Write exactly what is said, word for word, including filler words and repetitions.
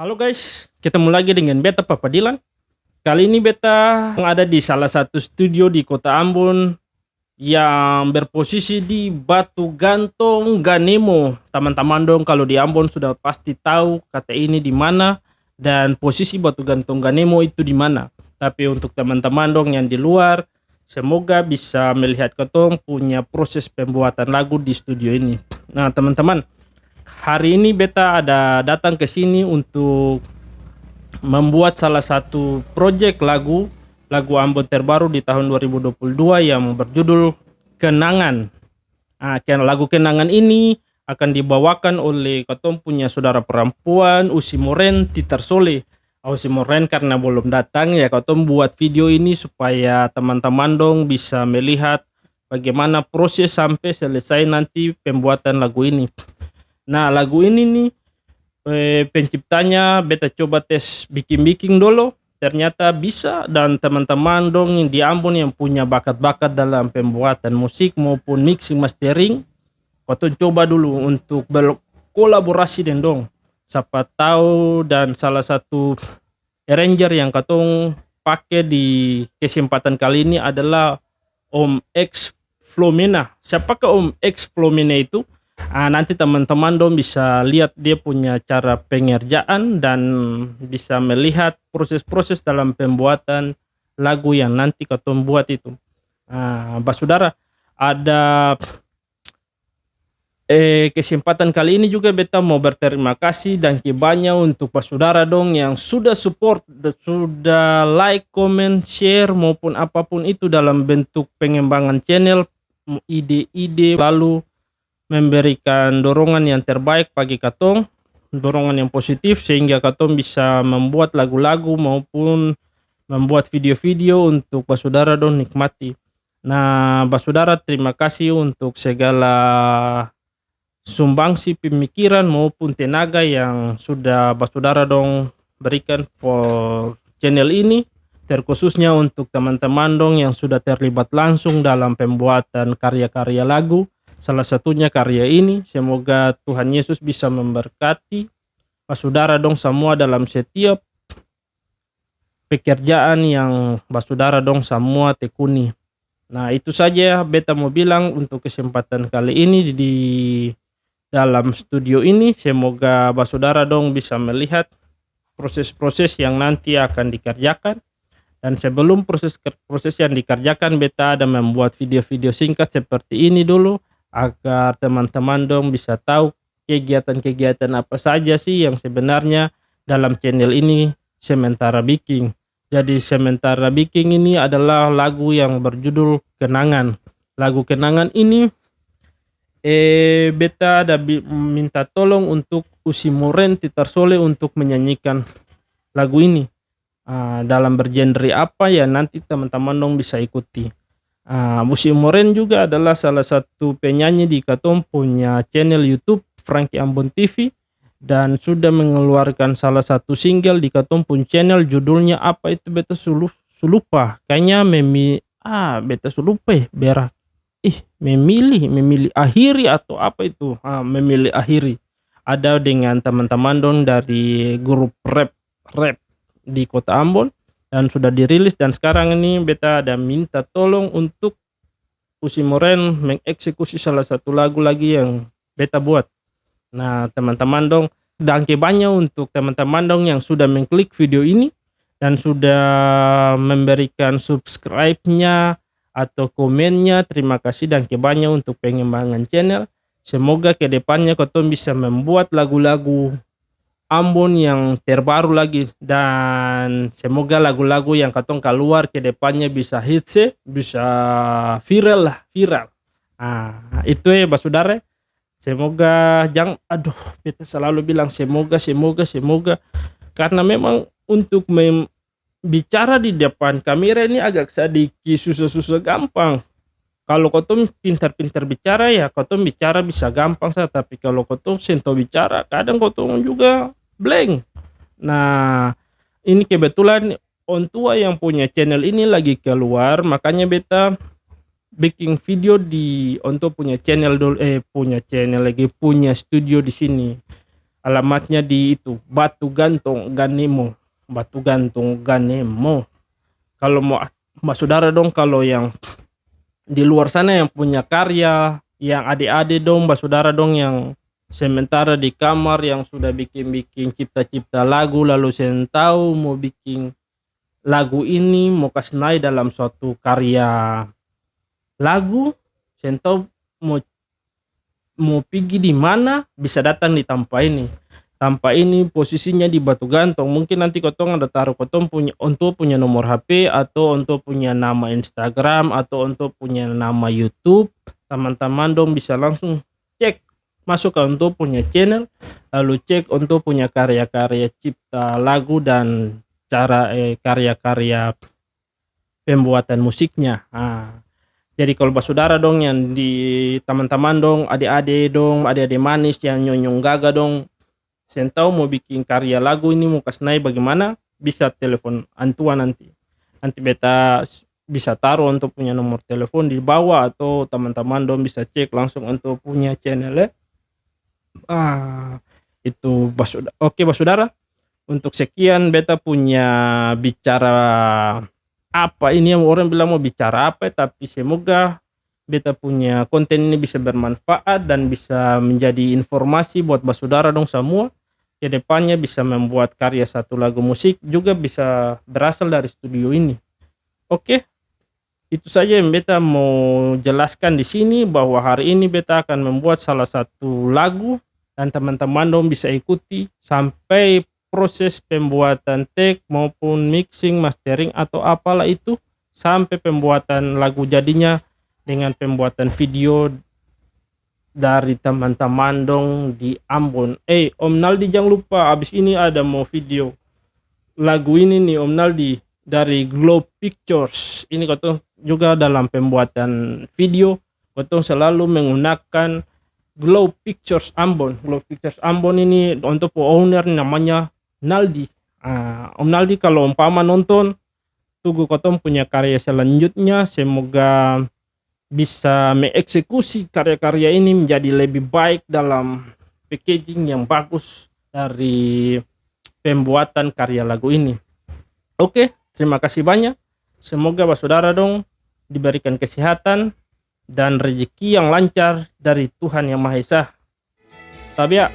Halo guys, ketemu lagi dengan beta Papa Dilan. Kali ini beta ada di salah satu studio di Kota Ambon yang berposisi di Batu Gantong Ganemo. Teman-teman dong kalau di Ambon sudah pasti tahu kata ini di mana dan posisi Batu Gantong Ganemo itu di mana. Tapi untuk teman-teman dong yang di luar, semoga bisa melihat katong punya proses pembuatan lagu di studio ini. Nah, teman-teman, hari ini beta ada datang ke sini untuk membuat salah satu project lagu, lagu Ambon terbaru di tahun dua ribu dua puluh dua yang berjudul Kenangan. Ah, ken-, lagu Kenangan ini akan dibawakan oleh katong punya saudara perempuan, Usi Moren Titar Sole. Ah, Usi Moren karna bolom datang, ya katong buat video ini supaya teman-teman dong bisa melihat bagaimana proses sampe selesai nanti pembuatan lagu ini. Nah, lagu ini nih, eh, penciptanya beta coba tes biking-biking dolo, ternyata bisa, dan teman-teman dong di Ambon yang punya bakat-bakat dalam pembuatan musik maupun mixing mastering, katong coba dulu untuk berkolaborasi deng dong. Sapa tau dan salah satu arranger yang katong pake di kesempatan kali ini adalah Om X Flomena. Siapakah Om X Flomena itu? Ah, nanti teman-teman dong bisa lihat dia punya cara pengerjaan dan bisa melihat proses-proses dalam pembuatan lagu yang nanti katong buat itu. Ah, basudara, ada eh, kesempatan kali ini juga beta mau berterima kasih dangke banya untuk basudara dong yang sudah support, da-, sudah like, comment, share, maupun apapun itu dalam bentuk pengembangan channel, m-, ide-ide, lalu memberikan dorongan yang terbaik bagi katong, dorongan yang positif, sehingga katong bisa membuat lagu-lagu maupun membuat video-video untuk basudara dong nikmati. Nah, basudara, terima kasih untuk segala sumbangsi pemikiran maupun tenaga yang sudah basudara dong berikan for channel ini, terkhususnya untuk teman-teman dong yang sudah terlibat langsung dalam pembuatan karya-karya lagu, salah satunya karya ini. Semoga Tuhan Yesus bisa memberkati basudara dong samua dalam setiap pekerjaan yang basudara dong samua tekuni. Nah, itu saja beta mo bilang untuk kesempatan kali ini di, di dalam studio ini. Semoga basudara dong bisa melihat proses-proses yang nanti akan dikerjakan. Dan sebelum proses, proses yang dikerjakan, beta ada membuat video-video singkat seperti ini dulu, agar teman-teman dong bisa tahu kegiatan-kegiatan apa saja sih yang sebenarnya dalam channel ini sementara biking. Jadi, sementara biking ini adalah lagu yang berjudul Kenangan. Lagu Kenangan ini, eh, beta ada bi-, minta tolong untuk Usi Moren Titar Sole untuk menyanyikan lagu ini. Ah, dalam bergenre apa, ya nanti teman-teman dong bisa ikuti. Ah, Usi Moren juga adalah salah satu penyanyi di katong punya channel YouTube, Frankie Ambon T V, dan sudah mengeluarkan salah satu single di katong pung channel, judulnya apa itu, beta su lu-, su lupa. Kayaknya memi-, ah, beta su lupa, eh, berak. Ih, memilih, memilih akhiri atau apa itu? Ah, memilih akhiri. Ada dengan teman-teman dong dari grup rap, rap di Kota Ambon dan sudah dirilis, dan sekarang ini beta ada minta tolong untuk Usi Moren mengeksekusi salah satu lagu lagi yang beta buat. Nah, teman-teman dong, dangke banya untuk teman-teman dong yang sudah mengklik video ini dan sudah memberikan subscribe-nya atau komennya. Terima kasih dangke banya untuk pengembangan channel. Semoga ke depannya katong bisa membuat lagu-lagu Ambon yang terbaru lagi, dan semoga lagu-lagu yang katong kaluar ke depannya bisa hits, eh, bisa viral lah, viral. Ah, itu, eh, basudara. Semoga jang, aduh, beta selalu bilang semoga, semoga, semoga. Karena memang untuk mem-, bicara di depan kamera ini agak sadiki susah-susah gampang. Kalo katong pintar-pintar bicara, ya katong bicara bisa gampang sa, tapi kalo katong seng tau bicara, kadang katong juga blank. Nah, ini kebetulan Ontua yang punya channel ini lagi keluar, makanya beta biking video di Ontua punya channel dol-, eh, punya channel lagi, punya studio di sini. Alamatnya di itu, Batu Gantong Ganemo. Batu Gantong Ganemo. Kalau mau, basudara dong, kalau yang di luar sana yang punya karya, yang ade-ade dong, basudara dong yang sementara di kamar yang sudah biking-biking cipta-cipta lagu, lalu seng tau mo biking lagu ini mo kas nae dalam suatu karya lagu, seng tau mo, mo pigi di mana, bisa datang di tampa ini. Tampa ini posisinya di Batu Gantong. Mungkin nanti kotong ada taru kotong punya, onto punya nomor H P, atau onto punya nama Instagram, atau onto punya nama YouTube. Tamang-tamang dong bisa langsung cek, masuk ka onto punya channel, lalu cek onto punya karya-karya cipta lagu dan cara, eh, karya-karya pembuatan musiknya. Ah, jadi kalo basudara dong yang di tamang-tamang dong, ade-ade dong, ade-ade manis yang nyonyong gaga dong, seng tau mo biking karya lagu ini mo kas nae bagimana, bisa telepon antua nanti. Nanti beta s-, bisa taru onto punya nomor telepon di bawa atau tamang-tamang dong bisa cek langsung onto punya channel, e. Ah, itu basuda-, oke, basudara. Untuk sekian beta punya bicara apa ini, yang orang bilang mo bicara apa, tapi semoga beta punya konten ini bisa bermanfaat dan bisa menjadi informasi buat basudara dong samua. Ke depannya bisa membuat karya satu lagu musik juga bisa berasal dari studio ini. Oke, itu saja yang beta mo jelaskan di sini, bahwa hari ini beta akan membuat salah satu lagu dan teman-teman dong bisa ikuti sampai proses pembuatan take maupun mixing, mastering atau apalah itu, sampe pembuatan lagu jadinya dengan pembuatan video dari teman-teman dong di Ambon. Eh, Om Naldi, jang lupa abis ini ada mo video lagu ini nih, Om Naldi, dari Glow Pictures. Ini katong juga dalam pembuatan video, katong selalu menggunakan Glow Pictures Ambon. Glow Pictures Ambon ini untuk owner namanya Naldi. Ah, Om Naldi, kalau umpama nonton, tunggu katong punya karya selanjutnya. Semoga bisa mengeksekusi karya-karya ini menjadi lebih baik dalam packaging yang bagus dari pembuatan karya lagu ini. Oke, terima kasih banyak. Semoga basudara dong diberikan kesehatan dan rezeki yang lancar dari Tuhan Yang Maha Esa. Tabea,